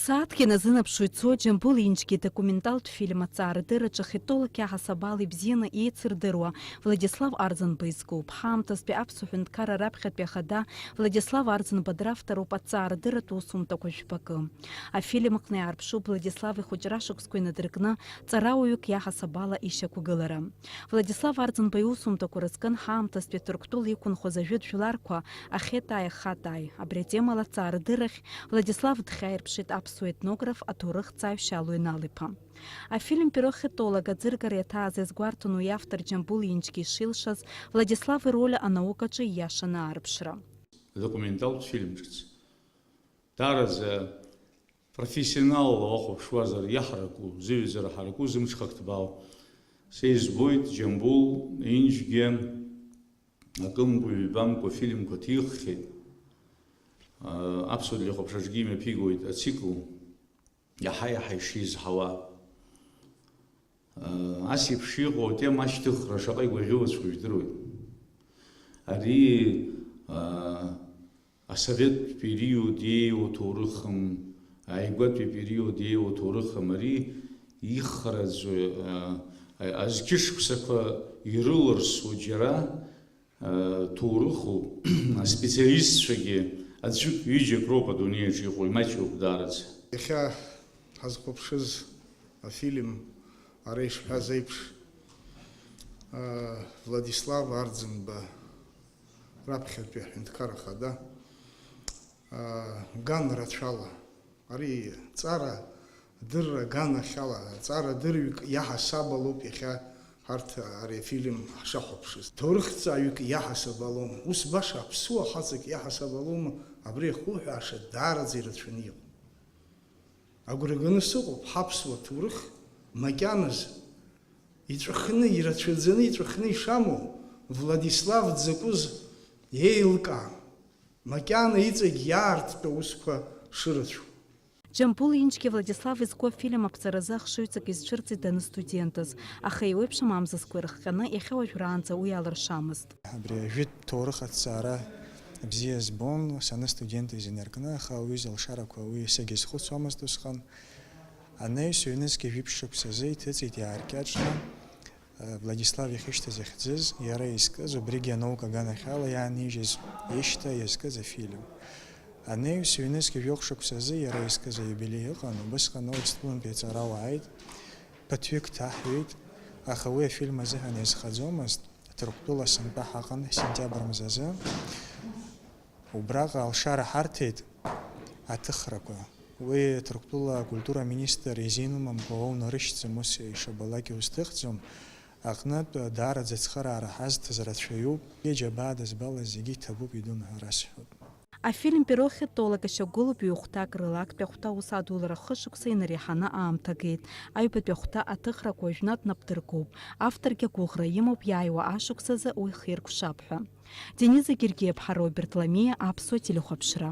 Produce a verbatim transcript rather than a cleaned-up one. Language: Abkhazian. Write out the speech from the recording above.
Сааҭк иназынаԥшуа ицо Џьамбул Инџьгьы идокументалтә фильм аҵаарадырраҿы ахитолог иаҳасабала ибзианы еицырдыруа Владислав Арӡынба изкуп. Ҳаамҭазтәи аԥсуа ҳәынҭқарра раԥхьатәи ахада Владислав Арӡынба дравторуп аҵаарадырратә усумҭақәа жәпакы. Афильм аҟны иаарԥшуп Владислав ихәыҷра шықәсқәа инадыркны ҵарауаҩык иаҳасабала ишьақәгылара. Владислав Арӡынба иусумҭақәа рызкын ҳаамҭазтәи Ҭырқәтәыла иқәынхоз ажәытә жәларқәа Ахетаи Ахатаи. Абри атемала аҵаарадыррахь Владислав дхьааирԥшит аԥсуа етнограф, аҭоурыхҭҵааҩ Шьалуа Инал-иԥа. Афильм перохетолог аӡыргара иаҭааз иазгәарҭон уи автор Џьамбул Инџьгьы ишилшаз Владислав ироль анаукаҿы ииашаны аарԥшра. Документалтә фильм ҿыц. Даараӡа профессионалла уахәаԥшуазар иаҳараку, зыҩаӡара ҳараку, зымҽхак ҭбаау. Са избоит, Џьамбул Инџьгьы акымкәа-ҩбамкәа фильмқәа ҭиххьеит. Аԥсуа телехәаԥшраҿгьы имҩаԥигоит ацикл, иаҳа-иаҳа ишизҳауа. Ас еиԥш иҟоу атема ашьҭыхра шаҟа игәаӷьуаҵәҟьоу жәдыруеит. Ари, асоветтә период иеиуоу ҭоурыхым, ааигәатәи период иеиуоу ҭоурыхым, ари ихраӡо, азқьышықәсақәа ирылырсуа џьара ҭоурыхуп, аспециалистцәагьы аӡәык-ҩыџьак роуп адунеиаҿ иҟоу, имаҷҩуп даараӡа. Иахьа ҳазхәаԥшыз афильм, ара ишҳәаз еиԥш, Владислав Арӡынба, раԥхьатәи аҳәынҭқар ахада, ган рацәала, ари ҵара дырра аганахьала, ҵара дырҩык иаҳасабалоуп иахьа ҳарҭ ари афильм ҳшахәаԥшыз. Ҭоурыхҭҵааҩык иаҳасабалом, ус баша аԥсуа хаҵак иаҳасабалома, абри ахуҳәааша даараӡа ирацәаны иҟоуп. Агәра ганы сыҟоуп, ҳаԥсуа ҭоурых макьаназы иҵәахны, ирацәаӡаны иҵәахны ишамоу, Владислав дзакәыз еилкаам, макьана иҵегь иаарттәу аусқәа шырацәоу. Џьамбул Инџьгьы Владислав изку афильм аԥҵаразы ахшыҩҵак изцәырҵит даныстудентыз, аха еиуеиԥшым амзызқәа ирыхҟьаны иахьа уажәраанӡа уи алыршамызт. Абри ажәытә ҭоурых аҭҵаара бзиа збон, саныстудентыз инаркны, аха уи залшарақәа уи сегьызхәыцуамызт усҟан. Анаҩс ҩнызқьи жәиԥшь шықәсазы иҭыҵит иааркьаҿны, Владислав иахьышьҭаз ихьӡыз, иара изкыз, убригьы анаука аганахьала иаанижьыз ишьҭа иазкыз афильм. Анаҩс ҩнызқьи жәохә шықәсазы иара изкыз аиубилеи ыҟан, убысҟан Урыстәылантәи аҵарауаа ааит, ԥыҭҩык ҭаҳҩит, аха уи афильм азыҳәан иазхаӡомызт, Ҭырқәтәыла сынтәа ҳаҟан сентиабр мзазы. Убраҟа алшара ҳарҭеит аҭыхрақәа. Уи Ҭырқәтәыла акультура аминистр изинумамкәа уаҩ унарышьҭӡом, ус ишабалак иузҭыхӡом. Аҟнытә даараӡа ацхыраара ҳазҭаз рацәаҩуп. Џьабаа дызбалаз зегьы иҭабуп, идуны ҳәа расҳәоит. Афильм перохетолог ашьақәгылоуп ҩ-хәҭак рыла, актәи ахәҭа аус адулара хышықәса инареиҳаны аамҭа геит. Аҩбатәи ахәҭа аҭыхрақәа уажәнатә нап дыркуп. Авторгьы агәыӷра имоуп иааиуа ашықәсазы уи хиркәшап ҳәа. Дениза Гергиаԥҳа, Роберт Ламиа, Аԥсуа телехәаԥшра.